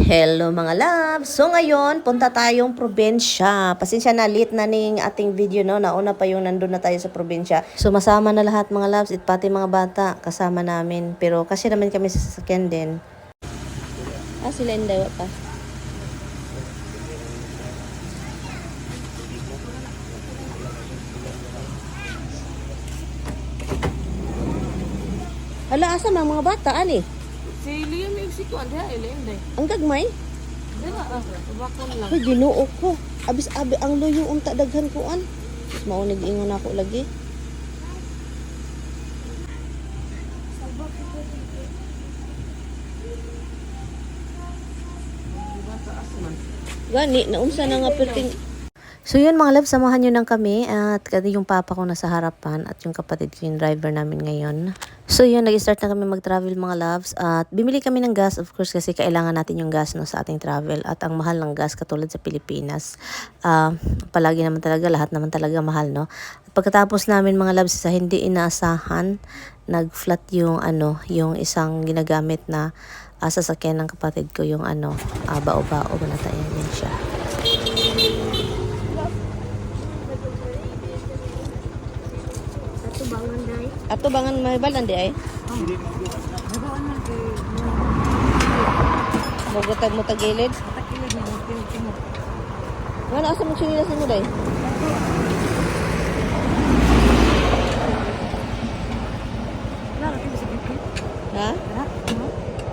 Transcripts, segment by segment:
Hello, mga love! So ngayon, punta tayong probinsya. Pasensya na, late na ning ating video, no? Nauna pa yung nandun na tayo sa probinsya. So masama na lahat, mga loves, at pati mga bata kasama namin. Pero kasi naman kami sa sasakyan din. Ah, sila hindi pa. Hala, asa mga bata, ani? Si Liam yung si Kuan diha ili hindi. Ang gagmay? Dira ah, bakon lang. Ay, Ginoo ko. Abis abi ang luyo unta daghan kuan. Mao nag-ingon ako lagi. Gani, naunsa na nga perting. So yun, mga love, samahan nyo lang kami at yung papa ko nasa harapan at yung kapatid ko yung driver namin ngayon. So yun, nag-start na kami mag-travel, mga loves, at bumili kami ng gas, of course, kasi kailangan natin yung gas, no, sa ating travel at ang mahal ng gas katulad sa Pilipinas. Ah, palagi naman talaga, lahat naman talaga mahal, no. At pagkatapos namin, mga loves, sa hindi inaasahan, nag-flat yung ano, yung isang ginagamit na sasakyan ng kapatid ko, yung ano, bao-bao, manatayan din siya. Ato bangan may balan di ay. Mugatag mo tagilid. Wala asa mo sinila sa mo day. Ha?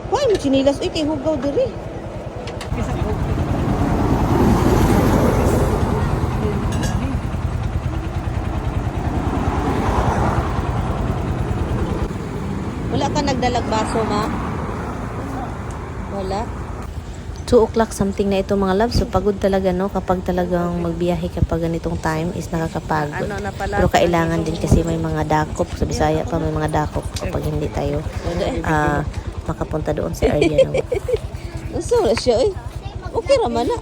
Why mo sinilas uy kay hugaw diri? Wala ka nagdalag baso, ma? Wala. 2 o'clock something na ito, mga love. So pagod talaga, no, kapag talagang magbiyahe kapag ganitong time is nakakapagod. Ano na pala? Pero kailangan din kasi may mga dakop. Sa Bisaya pa may mga dakop kapag hindi tayo makapunta doon sa area. No? So, wala siya eh. Okay raman na.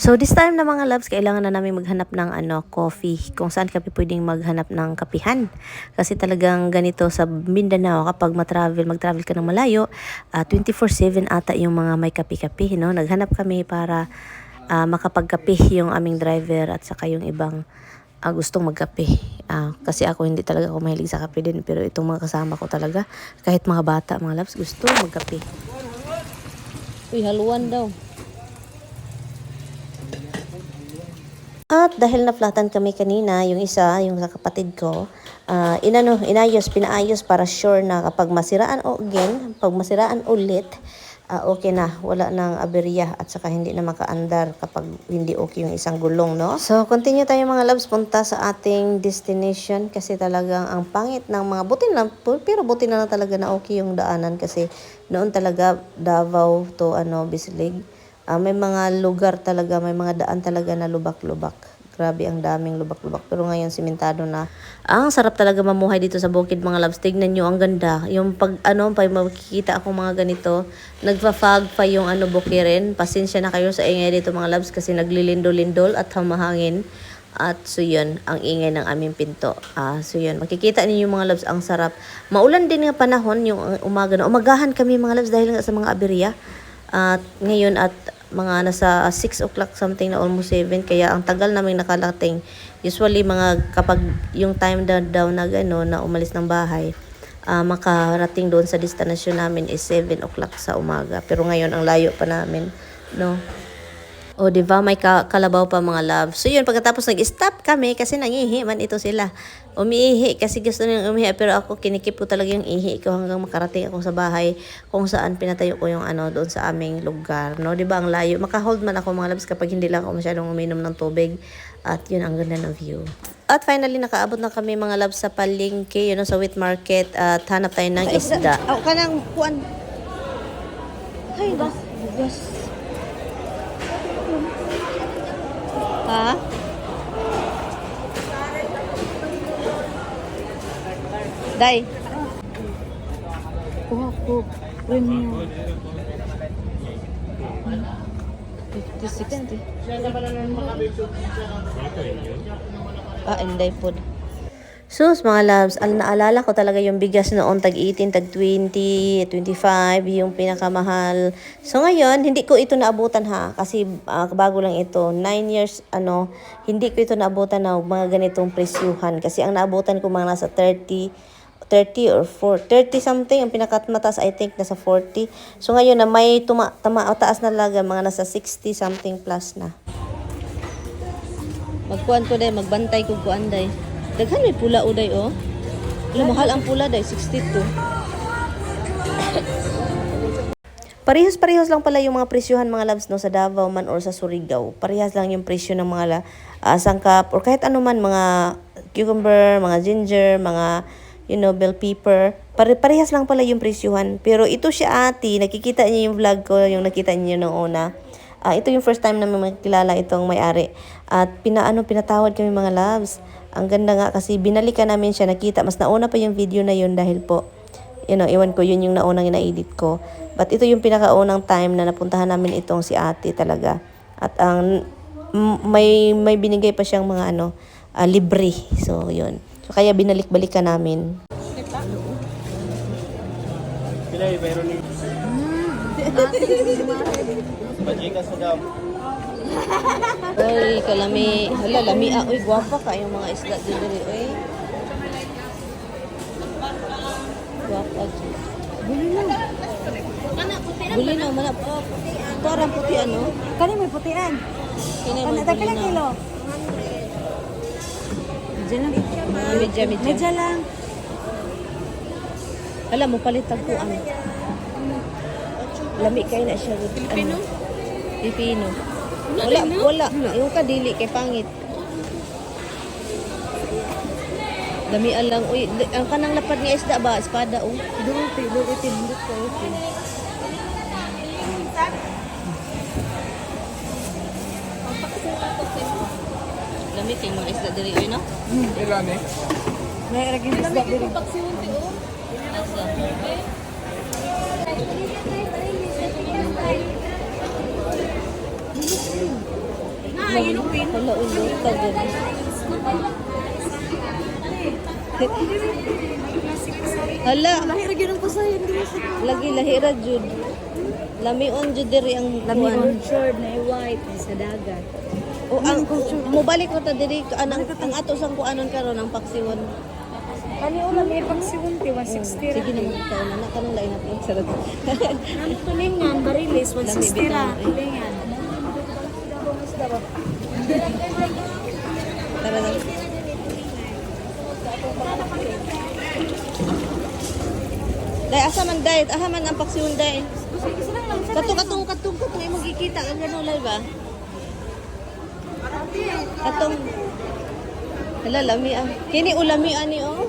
So this time na, mga loves, kailangan na namin maghanap ng ano, coffee, kung saan kami pwedeng maghanap ng kapihan. Kasi talagang ganito sa Mindanao kapag ma-travel, mag-travel ka ng malayo, 24/7 ata yung mga may kape-kape, no? Naghanap kami para makapagkape yung aming driver at saka yung ibang gustong magkape. Kasi ako, hindi talaga ako mahilig sa kape din, pero itong mga kasama ko talaga, kahit mga bata, mga loves, gusto magkape. Uy, haluan daw. At dahil naflatan kami kanina, yung isa, yung sa kapatid ko, inano, inayos, pinaayos para sure na kapag masiraan o again, pag masiraan ulit, okay na, wala nang aberya at saka hindi na makaandar kapag hindi okay yung isang gulong, no? So, continue tayo, mga loves, punta sa ating destination kasi talagang ang pangit ng mga, buti na lang, pero buti na lang talaga na okay yung daanan kasi noon talaga Davao to ano, Bislig. May mga lugar talaga, may mga daan talaga na lubak-lubak. Grabe ang daming lubak-lubak. Pero ngayon, simentado na. Ang sarap talaga mamuhay dito sa bukid, mga loves. Tignan nyo, ang ganda. Yung pag, ano, pag makikita ako mga ganito, nagfa-fog pa yung ano, bukirin. Pasensya na kayo sa ingay dito, mga loves, kasi naglilindol-lindol at hamahangin. At so yun, ang ingay ng aming pinto. So yun, makikita ninyo, mga loves, ang sarap. Maulan din nga panahon yung umaga na. Umagahan kami, mga loves, dahil nga sa mga aberya. At ngayon at mga nasa 6 o'clock something na, almost 7, kaya ang tagal namin nakalating. Usually mga kapag yung time daw, daw na gano na umalis ng bahay, makarating doon sa destination namin is 7 o'clock sa umaga. Pero ngayon ang layo pa namin, no? O, di ba may kalabaw pa, mga love. So, yun, pagkatapos nag-stop kami kasi nangihi man ito sila. Umiihi kasi gusto nilang umihi. Pero ako, kinikip ko talaga yung ihi ko hanggang makarating ako sa bahay kung saan pinatayo ko yung ano doon sa aming lugar. No, di ba ang layo? Makahold man ako, mga loves, kapag hindi lang ako masyadong uminom ng tubig. At yun, ang ganda ng view. At finally, nakaabot na kami, mga loves, sa palengke, sa wet market at hanap tayo ng isda. Oh, kanang kuan. Ay, bugas. Bugas. Ha? Day. Kuha ko. Premium. 50, 60. Inday food. Sus, mga loves, naalala ko talaga yung bigas noon, tag 18, tag 20, 25, yung pinakamahal. So ngayon, hindi ko ito naabutan ha, kasi bago lang ito. 9 years, ano, hindi ko ito naabutan na mga ganitong presyuhan. Kasi ang naabutan ko mga nasa 30, 30 or 4, 30 something, ang pinakamataas I think nasa 40. So ngayon na may taas na talaga, mga nasa 60 something plus na. Magkuan ko day, magbantay ko kuan day. Daghan may pula uday oh. Alam, mahal ang pula day, 62. Parehas-parehas lang pala yung mga presyuhan, mga loves, no, sa Davao man or sa Surigao. Parehas lang yung presyo ng mga sangkap or kahit ano man, mga cucumber, mga ginger, mga bell pepper. Parehas lang pala yung presyuhan. Pero ito siya ate, nakikita niyo yung vlog ko, yung nakita niyo noong una. Ito yung first time namin makilala itong may-ari. At pinatawad kami, mga loves. Ang ganda nga kasi binalikan namin siya, nakita. Mas nauna pa yung video na yun dahil po, iwan ko, yun yung naunang ina-edit ko. But ito yung pinakaunang time na napuntahan namin itong si ate talaga. At ang may binigay pa siyang mga ano, libre. So, yun. So, kaya binalik-balikan namin. Pilay, meron ni. Pajika sa dam. Uy, kalami. Hala, lami. Uy, gwapa ka yung mga isda dito. Uy. Gwapa. Buli na. Buli na. Mana. Parang puti ano? Kani may putian. Kini Kana mo ta buli pila na. kilo? Medyo lang. Mga medya, medya. Medyo lang. Alam mo, palit tagpuan. Lami kay na siya. Pilipino? Ano? Pilipino. Wala, wala. Yung kadili kay pangit. Lamian lang. Uy, ang kanang lapad nga isda ba? Espada, oh. Duti, duti, duti, duti. Lami kay mga isda diri, uy, no? Ilan eh? May raging isda diri. Asa? Wala, ulo. Tagod. Hala, Lahi ra gyud ang pasayan diri sa lagi lahira jud. Lamion jud diri ang Lami kuan. orchard na white sa dagat. O ang mobalik ko ta diri anang ang ato sang kuanon karon ang paksiwon. Kani ulam may pagsiwon ti 160 ra. Sige na mo taon na kanang lain natin. Charot. Ang tulingan barilis 160 ra tulingan. Tara na. Day, asa man day? Aha man ang paksiwon day. Katong katong katong katong imong gikita ang ganun lay ba? Katong. Hala, lami ah. Kini ulami ani oh.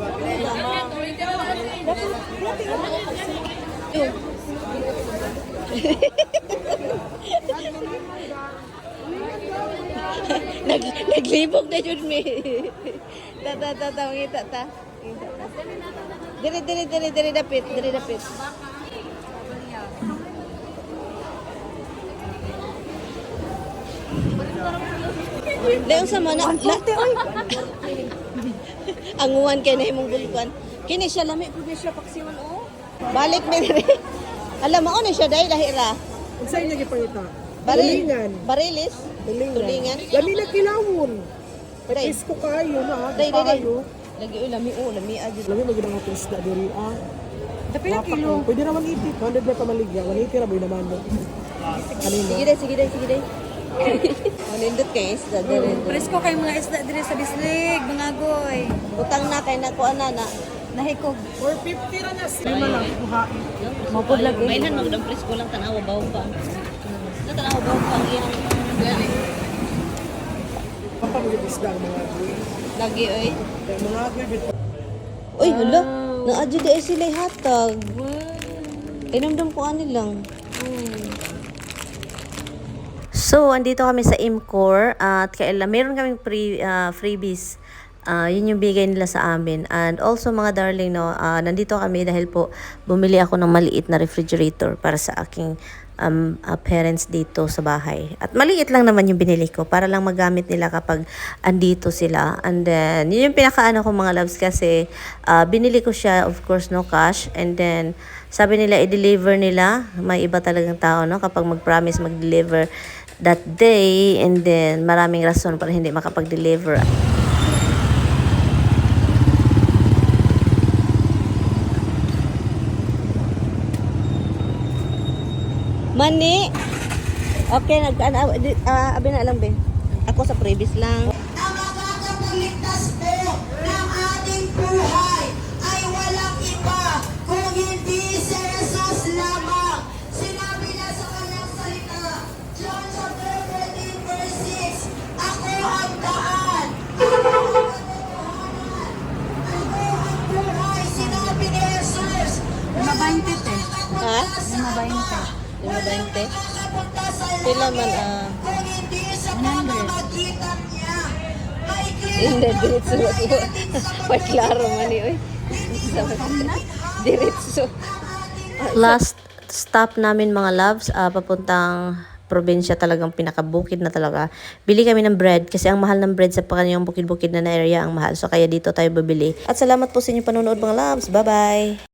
Yo. Naglibog na jud mi. Ta ta ta ta, mangita ta. Mangita ta. Dire dire dire dire dapit, dire dapit. Layo sa mana la. Anguan kay na imong gulkuan. Kini siya lami pud ni siya paksiwan oh. Balik mi diri. Alam mo na siya dai lahi ra. Unsa inyo gipangita? Baril, Tulingan. Barilis. Tulingan. Tulingan. Lami na kilawon. Day. Presko kayo na. Day, day, day. Kayo. Lagi oy lami oh, lami jud. Lami magid ang atong isda diri ah. Ta pila Napak- kilo? Pwede na 180. 200 na pamaligya. 180 ra boy naman mo. Kanino? Sige day, sige day, sige day. Manindot kay isda diri. Presko kay mga isda diri sa Bislig, mga goy. Utang na kay nakuha na na. Nahikog. 450 ra na. Lima lang kuha. Mapud lagi. Mainhan magdang presko lang tanawa baw pa. Na tanawa baw pa ang iyang Papa mo yung isda ang mga goy. lagi oy. Kay mga goy bit Uy, hala. Naadyo di ay sila hatag. Inumdum ko ani lang. So, andito kami sa IMCOR at kaila, meron kaming freebies. Yun yung bigay nila sa amin. And also mga darling, no, nandito kami dahil po bumili ako ng maliit na refrigerator para sa aking parents dito sa bahay. At maliit lang naman yung binili ko para lang magamit nila kapag andito sila. And then, yun yung pinakaano ko, mga loves, kasi binili ko siya, of course, no cash. And then, sabi nila i-deliver nila. May iba talagang tao, no? Kapag mag-promise mag-deliver that day and then maraming rason para hindi makapag-deliver. Mani! Okay, nag ano, abi na lang be. Ako sa previous lang. Ang makakapagligtas po ng ating buhay ay walang iba kung hindi si Jesus lamang. Sinabi niya sa kanyang salita, John chapter 14 verse 6, "Ako ang daan, ako ang katotohanan, ako ang buhay." Sinabi ni Jesus, walang Ha? makakapunta sa Ama, walang 20? makakapunta sa Pila man, langit kung hindi sa pamamagitan niya. Maikli lang Hindi, po ang diretso buhay ako. natin sa May klaro mundo. man eh, oy. Diretso. Last Last stop namin, mga loves, papuntang probinsya, talagang pinakabukid na talaga. Bili kami ng bread kasi ang mahal ng bread sa kanyang bukid-bukid na area, ang mahal. So kaya dito tayo bibili. At salamat po sa inyong panonood, mga loves. Bye-bye!